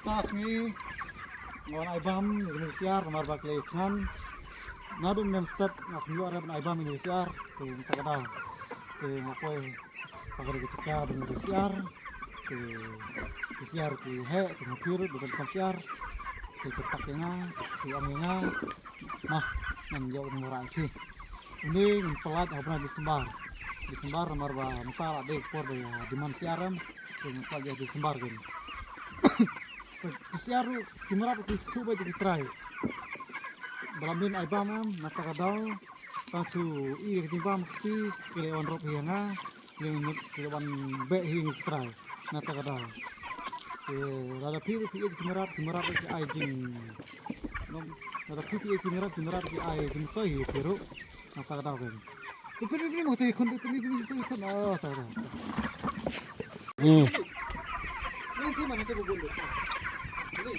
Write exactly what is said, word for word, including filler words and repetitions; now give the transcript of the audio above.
Ka sngi nga wan ai bam ïa kine ki syiar namar ba ki la ïa thngan. Naduh mynne mynstep nga kham ïoh re ban ai bam ïa kine ki syiar. Te mynta ka daw te nga poi ha kane ka jaka ban ai syiar. Te ki syiar ki heh te nga pyrshah ban ai syiar. Te ki tak ïa nga, ki ong ïa nga. Nah, ngan ïoh ban wanrah ïa ki. Une ngan pynlait ha u bnai December. December namar ba mynta la dei ka por ba ïa demand syiar em. Te ngan pynlait ïa December kein. Ki syiar ruh ki mrad ruh ki sngewthuh bha ïa ki trai. Ba la mynnin ai bam em, na kata ka daw tang shu i ka jingbam kti, ki la wan rop hi ïa nga. Ki la wan beh hi ïa ki trai. Na kata ka daw. Te lada phi ruh phi ïeit ki mrad, ki mrad ruh ki ai jing. Lada phi phi ïeit ki mrad, ki mrad ruh ki ai jingmyntoi hi ïa phi ruh. Na kata ka daw kein. Pynpynpynpyn, hangta khun, pynpynpynpyn, hangta khun. Oh, ta, ta, ta. Hmm. Ni ti man hangta bun. Ni.